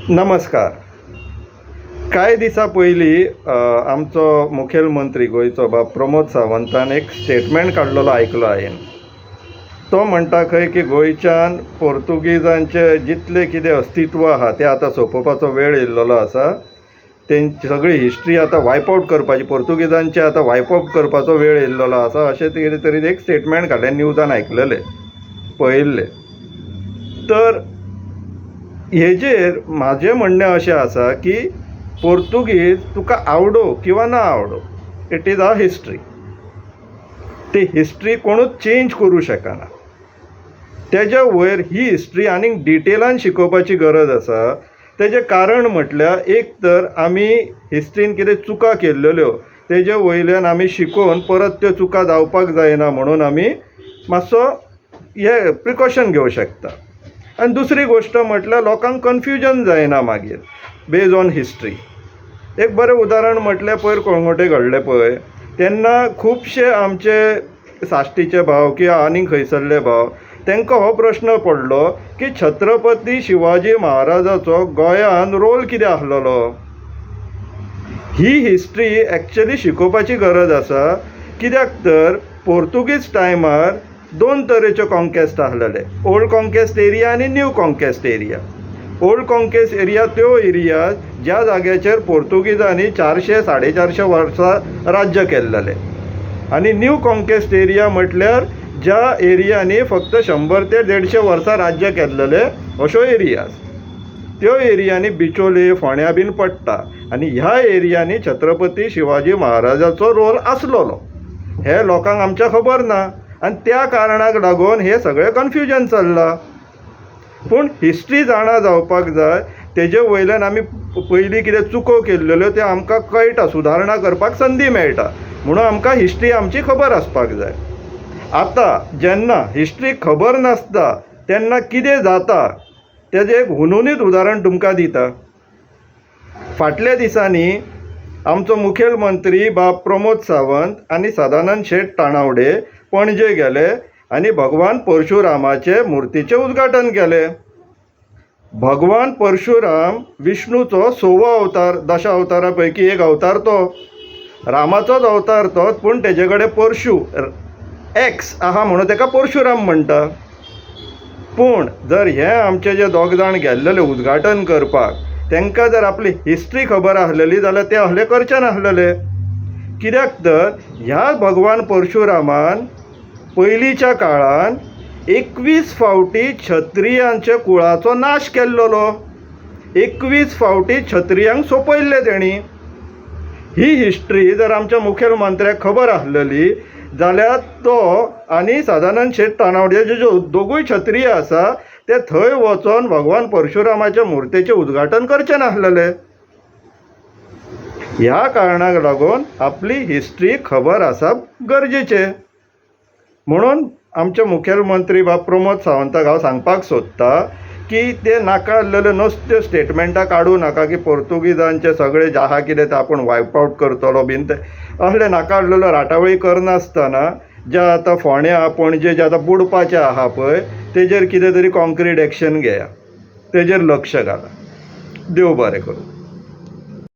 नमस्कार. कांय दिसां पयलीं आमचो मुखेलमंत्री गोंयचो बाब प्रमोद सावंतान एक स्टेटमेंट काडलेलो आयकलो हांवें. तो म्हणटा खंय की गोंयच्यान पोर्तुगिजांचें जितलें कितें अस्तित्व आसा तें आतां सोंपोवपाचो वेळ येयल्लो आसा. तेंची सगळी हिस्ट्री आतां वायप आवट करपाची, पोर्तुगिजांचे आतां वायप आवट करपाचो वेळ येयल्लो आसा, अशें कितें तरी एक स्टेटमेंट काडलें, न्युजान आयकलेलें, पळयल्लें. तर हेजेर म्हाजें म्हणणें अशें आसा की पोर्तुगीज तुका आवडो किंवा ना आवडो, it is a history. ती हिस्ट्री कोणूच चेंज करूं शकना. तेज्या वयर ही हिस्ट्री आनीक डिटेलान शिकोवपाची गरज आसा. तेजें कारण म्हटल्यार एक तर आमी हिस्ट्रीन कितें चुका केल्ल्यो तेजे वयल्यान आमी शिकून परत त्यो चुका जावपाक जायना म्हणून आमी मातसो हे प्रिकॉशन घेवं शकता. आनी दुसरी गोश्ट म्हटल्यार लोकांक कन्फ्युजन जायना मागीर बेज ऑन हिस्ट्री. एक बरें उदाहरण म्हटल्यार पयर कळंगूटे घडलें पळय, तेन्ना खुबशे आमचे साश्टीचे भाव किंवा आनीक खंयसरले भाव तांकां हो प्रश्न पडलो की छत्रपती शिवाजी महाराजाचो गोंयांत रोल कितें आसलेलो. ही हिस्ट्री एक्चुली शिकोवपाची गरज आसा, कित्याक तर पोर्तुगीज टायमार दोन तरेच्यो कॉन्केस्ट आसलेले, ओल्ड कॉन्केस्ट एरिया आनी new conquest area. Old conquest area त्यो एरिया ज्या जाग्याचेर पोर्तुगिजांनी 400 450 वर्सां राज्य केल्लेलें, आनी न्यू कॉन्केस्ट एरिया म्हटल्यार ज्या एरियांनी फक्त 100 ते 150 वर्सां राज्य केल्लेलें अश्यो एरियाज. त्यो एरियांनी बिचोले, फोंड्या बीन पडटा आनी ह्या एरियांनी छत्रपती शिवाजी महाराजाचो रोल आसलेलो हें लोकांक आमच्या खबर ना, आनी त्या कारणाक लागून हें सगळें कन्फ्युजन चल्लां. पूण हिस्ट्री जाणा जावपाक जाय, तेजे वयल्यान आमी पयलीं कितें चुको केल्ल्यो त्यो आमकां कळटा, सुदारणा करपाक संदी मेळटा, म्हणून आमकां हिस्ट्री आमची खबर आसपाक जाय. आतां जेन्ना हिस्ट्री खबर नासता तेन्ना कितें जाता तेजें एक हुनहुनीत उदाहरण तुमकां दिता. फाटल्या दिसांनी आमचो मुखेलमंत्री बाब प्रमोद सावंत आनी सदानंद शेट तानावडे पणजे गेले आनी भगवान परशुरामाचे मुर्तीचें उद्घाटन केलें. भगवान परशुराम विष्णूचो 6वो अवतार, दशा अवतारा पैकी एक अवतार तो, रामाचोच अवतार तो, पूण तेजे कडेन परशु एक्स आहा म्हणून तेका परशुराम म्हणटा. पूण जर हे आमचे जे दोग जाण गेल्लेले उद्घाटन करपाक, तांकां जर आपली हिस्ट्री खबर आसलेली जाल्यार ते असले करचे नासलेले. कित्याक तर ह्या भगवान परशुरामान पयलींच्या काळान 21 फावटी क्षत्रियांच्या कुळाचो नाश केल्लो, 21 फावटी क्षत्रियांक सोंपयल्ले तेणी. ही हिस्ट्री जर आमच्या मुखेलमंत्र्याक खबर आसलेली जाल्यार तो आनी सदानंद शेट तानावडे जे दोगूय क्षत्रिय आसा ते थंय वचोन भगवान परशुरामाच्या मुर्तेचें उद्घाटन करचे नासलेले. ह्या कारणाक लागून आपली हिस्ट्री खबर आसप गरजेचें. म्हणून आमचे मुखेलमंत्री बाब प्रमोद सावंताक हांव सांगपाक सोदतां की ते नाका आसलेल्यो नुस्त्यो स्टेटमेंटां काडूं नाका की पोर्तुगिजांचे सगळे जे आहा कितें तें आपूण वायप आवट करतलो बीन, ते असले नाका आसलेल्यो राटावळी करनासतना जे आतां फोंड्या पणजे जे आतां बुडपाचें आहा पळय तेजेर कितें तरी कॉन्क्रीट एक्शन घेया, तेजेर लक्ष घाला. देव बरें करूं.